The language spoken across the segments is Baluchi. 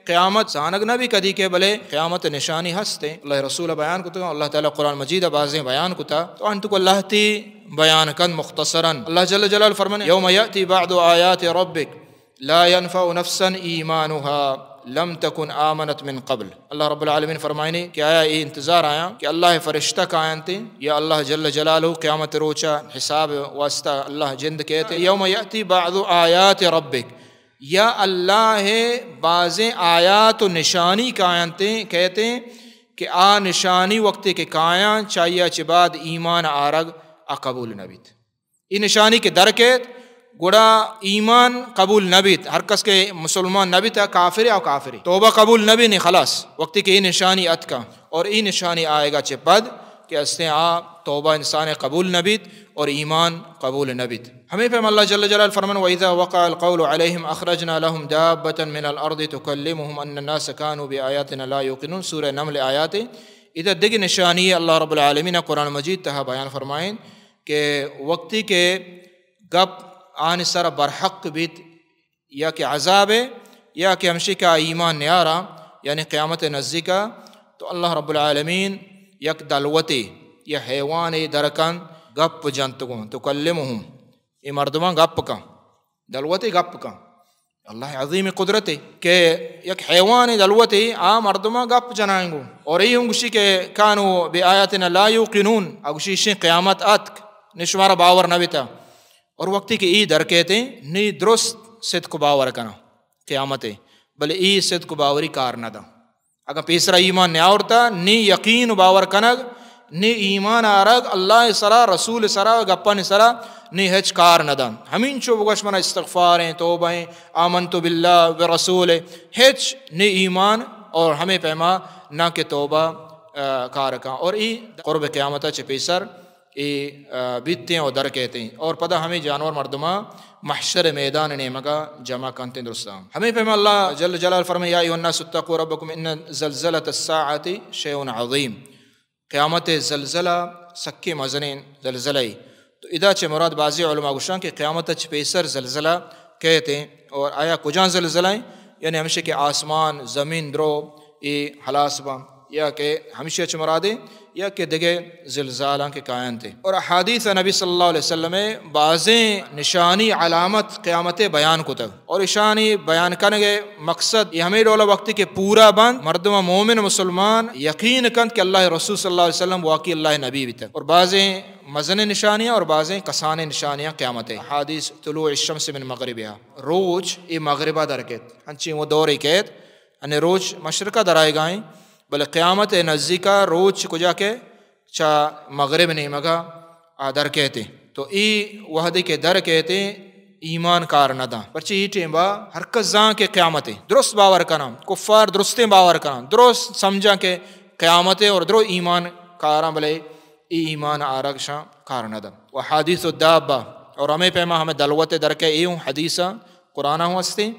قیامت زانگ نہ بی کدی کہ، بلے قیامت نشانی ہست ایں۔ اللہ رسول بیان کتا، اللہ تعالی قرآن مجید بازیں بیان کتا، تو انت کو اللہ تی بیان کن مختصراً۔ اللہ جل جلال فرمانے، یوم یأتی بعض آیات ربک لا ينفع نفسا ایمانها لم تكن آمنت من قبل۔ اللہ رب العالمین فرمائنی کہ آیا اے انتظار آیا کہ اللہ فرشتہ کاینتے یا اللہ جل جلالہ قیامت روچا حساب واسطہ اللہ جند کیتے، یوم یأتی بعض آیات ربک، یا اللہ بازیں آیات و نشانی کاینتے، کہتے کہ آ نشانی وقتی کہ کایاں چاہیا چہ بعد ایمان آرگ آ قبول نہ بیت۔ ای نشانی کہ در کیت، گڑا ایمان قبول نہ بیت۔ ہر کس کہ مسلمان نہ بیت، کافر او کافری۔ توبہ قبول نہ بی، نی خلاص۔ وقتی کہ ای نشانی اتکا اور ای نشانی آئیگا چہ پد کہ استیں آ توبہ انسان قبول نہ بیت اور ایمان قبول نہ بیت۔ ہمیں پیم اللہ جل جلال فرمان، وَإِذَا وَقَعَ الْقَوْلُ عَلَيْهِمْ أَخْرَجْنَا لَهُمْ دَابَّةً مِنَ الْأَرْضِ تُكَلِّمُهُمْ أَنَّ النَّاسَ كَانُوا بِآيَاتِنَا لَا يُوقِنُونَ۔ سورہ نمل آیات۔ ادا دگہ نشانی اللہ رب العالمین قرآن مجید تہا بیان فرمائیں کہ وقتی کہ گپ آنی سر برحق بیت، یا کہ عذاب ہے، یا کہ ہمشی کا ایمان نیارا، یعنی قیامت نزدیکا، تو اللہ رب العالمین یک دلوتے یا حیوانے درکن گپ جنتگوں، تکلمہم، اے مردمان گپ کن، دلوتے گپ کن۔ اللہ عظیم قدرت ہے کہ یک حیوان دلوتے آ مردمان گپ جنائیں گو۔ اور ای ہم گوشی کہ کانوا بآیاتنا لا یوقنون، آ گوشی شی قیامت اتک، نی شمارا باور نہ بیتا۔ اور وقتی کہ ای در کیتے، نی درست صدق و باور کنا قیامتے، بلے ای صدق و باوری کار نہ دا۔ اگاں پیسرا ایمان نیاورتا، نی یقین و باور کنگ، نی ایمان آرگ اللہ سرا، رسول سرا، گپانی سرا، نی ہچ کار نہ دا۔ ہمینچو بگوش منا استغفار ہیں، توبہ ہیں، آمنت باللہ و رسول، ہچ نی ایمان اور ہمیں پیما نہ کہ توبہ، آ، کار کن۔ اور ای قرب قیامت چہ پیسر اے، آ، بیتیں و در کیتیں اور پدا ہمیں جانور مردماں محشر میدان نیمگا جمع کنتیں درستاں۔ ہمیں پیما اللہ جل جلال فرمائے، یا ایھا الناس اتقوا ربکم ان زلزلۃ الساعۃ شیء عظیم۔ قیامت زلزلہ سکیں مزنیں زلزلہ ای۔ تو ادا چہ مراد بعضی علماء گوشاں کہ قیامت چہ پیسر زلزلہ کیتیں اور آیا کجا زلزلہ ہیں؟ یعنی ہمشی کہ آسمان، زمین درو اے ہلاس باں۔ یا کہ ہمشی چہ مرادے یا کہ دگہ زلزالاں کہ کاینت۔ اور احادیث نبی صلی اللہ علیہ وسلم بازیں نشانی علامت قیامت بیان کتگ۔ اور اشانی بیان کنگ مقصد یہ ہمیں ڈولا وقتی کہ پورا بند مردم مومن مسلمان یقین کنت کہ اللہ رسول صلی اللہ علیہ وسلم واقعی اللہ نبی بیتگ۔ اور بازیں مزن نشانیاں اور بازیں کسانیں نشانیاں قیامت۔ احادیث طلوع الشمس من مغربها، روچ اے مغربا در کیت، ہنچیں وہ دورے کیت، یعنی روچ مشرقا در آئیگائیں، بلے قیامت نزدیکا روچ کجا کہ چا مغرب نیمگا آ در کیتے۔ تو ای وہدے کہ در کیتے ایمان کار نہ داں۔ پرچہ ای ٹیم با ہر کس زان کہ قیامت ہے۔ درست باور کناں، کفار درستیں باور کناں، درست سمجھاں کہ قیامت ہے اور درو ایمان کاراں، بلے ای ایمان آرگ شاں کار نہ داں۔ و حدیث الدابہ، اور ہمیں پیما ہمیں دلوت در کے ای ہوں حدیث قرآن ہوں ہستے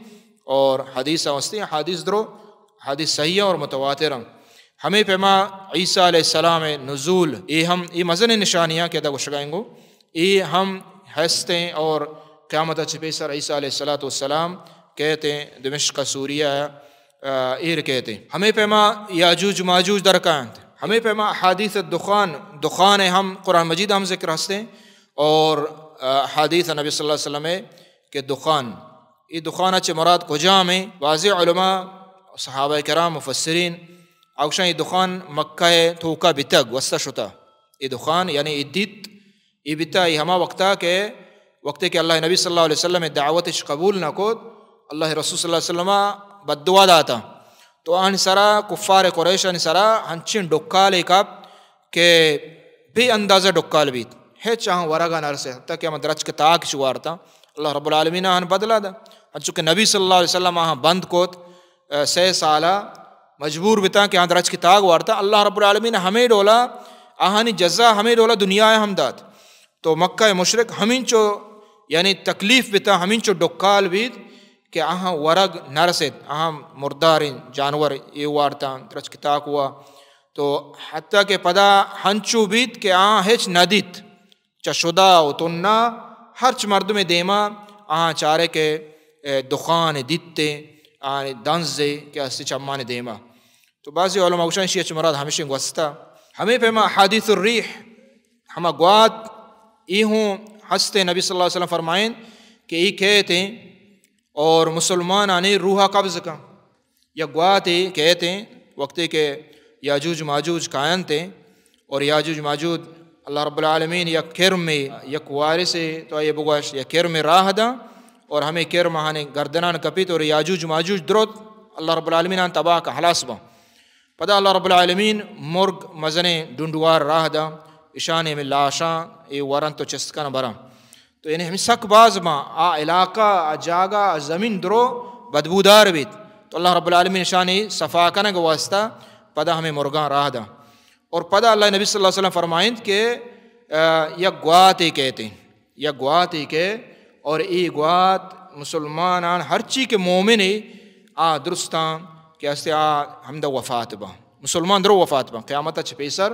اور حدیث ہوں ہستے، حدیث درو، حدیث صحیح اور متواتر ہیں۔ ہمیں پیما عیسیٰ علیہ السلام نزول، اے ہم، اے مزن نشانیاں کہ ادا گوشگائیں گو، اے ہم ہستیں اور قیامت چہ پیسر عیسیٰ علیہ الصلوۃ والسلام کیتے دمشق سوریہ، آ، ایر کیتے۔ ہمیں پیما یاجوج ماجوج درکانت۔ ہمیں پیما حادیث دخان، دخان ہم قرآن مجید ہم ذکر ہستیں اور، آ، حدیث نبی صلی اللہ علیہ وسلم کہ دخان، اے دخان چہ مراد کجام ہیں؟ بعضی علماء، صحابہ کرام، مفسرین، آ گوشاں اے دخان مکہ توکا بیتگ، وستا شتا۔ اے دخان یعنی اے دیت، اے بیتا اے ہما وقتا کہ وقتے کہ اللہ نبی صلی اللہ علیہ وسلم دعوتش قبول نہ کت، اللہ رسول صلی اللہ علیہ وسلم بددعا داتا۔ تو آنی سرا، کفار قریش آنی سرا ہنچین ڈکالے کپت کہ بے اندازہ ڈکال بیت، ہچ آہاں ورگا نرسے، حتی کہ ہم درچک تاک چو وارتا، اللہ رب العالمین آہاں بدلا دا۔ ہنچو کہ نبی صلی اللہ علیہ وسلم آہاں بند کت، آ، سہ سالا مجبور بتاں کہ آہاں درچک تاک وارتا، اللہ رب العالمین ہمیں ڈولا آہانی جزا ہمیں ڈولا دنیا ہم دات۔ تو مکہ مشرک ہمینچو یعنی تکلیف بتاں، ہمینچو ڈکال بیت کہ آہاں ورگ نرسیت، آہاں مرداریں جانور اے وارتاں، درچک تاک ہوا۔ تو حتی کہ پدا ہنچو بیت کہ آہاں ہچ نہ دیت، چہ شدا و تنا ہرچ مردمے دیما آہاں چارے کہ، اے، دخان دیتے، آنی دنزے کہ استی چمانی دیما۔ تو بعضی علماء گوشن، شیعہ چہ مراد ہمشیں گوستا۔ ہمیں پیما حادیث الریح، ہما گوات، ای ہوں ہستے۔ نبی صلی اللہ علیہ وسلم فرمائیں کہ ای کہتے اور مسلمان آنی روح قبض کن۔ یک گواتے کئیت ایں، وقتے کہ یاجوج ماجوج کاینت ایں، اور یاجوج ماجوج، اللہ رب العالمین یک کرمے، یک وارثے تو آئی بگوش، یک کرمے راہ داں، اور ہمیں کرم آہانی گردنان کپیت، اور یاجوج ماجوج دروت، اللہ رب العالمین آن تباہ کا، ہلاس باں۔ پدا اللہ رب العالمین مرگ مزنیں ڈنڈوار راہ داں، اشانی ہمیں لاشاں اے ورنت و چست کن براں۔ تو یعنی ہمیں سک باز باں، آ علاقہ، آ جاگہ، آ زمین درو بدبودار بیت۔ تو اللہ رب العالمین اشانی صفا کنگ واسطہ پدا ہمیں مرگاں راہ داں۔ اور پدا اللہ نبی صلی اللہ علیہ وسلم فرمائند کہ، آ، یک گواتے کئیت ایں، یک گواتے کہ، اور ای گوات مسلمانان ہرچی کہ مومنے آ درستاں کہ استے آ ہمدا وفات باں۔ مسلمان درو وفات باں۔ قیامت چہ پیسر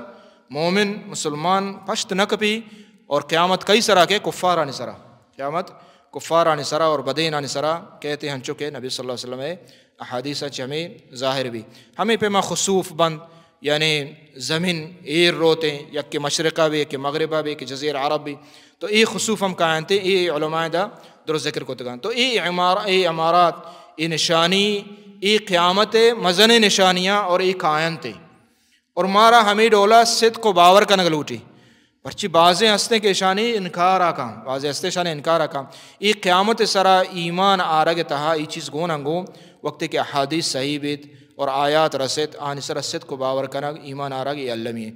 مومن مسلمان پشت نہ کپی، اور قیامت کئی سرا کہ؟ کفارانی سرا۔ قیامت کفارانی سرا اور بدینانی سرا کئیت ایں، ہنچو کہ نبی صلی اللہ علیہ وسلم احادیث چہ ہمیں ظاہر بی۔ ہمیں پیما خسوف بند، یعنی زمین ایر روت ایں، یک کہ مشرقہ بی، یک کہ مغربہ بی، یک کہ جزیرہ عرب بی۔ تو ای خسوف ہم کاینت ایں، ای علماء دا درو ذکر کتگاں۔ تو ای عمار-، ای امارات، ای نشانی، ای قیامت مزن نشانیاں اور ای کاینت ایں۔ اور مارا ہمیں ڈولا صدق و باور کنگ لوٹی۔ پرچی بازیں ہستیں کہ اشانی انکار آکاں، بازیں ہستیں اشانی انکار آکاں۔ ای قیامت سرا ایمان آرگ تہا ای چیز گون انگو، وقتی کہ احادیث صحیح بیت اور آیات رسیت، آنی سرا صدق و باور کنگ، ایمان آرگ ای المی۔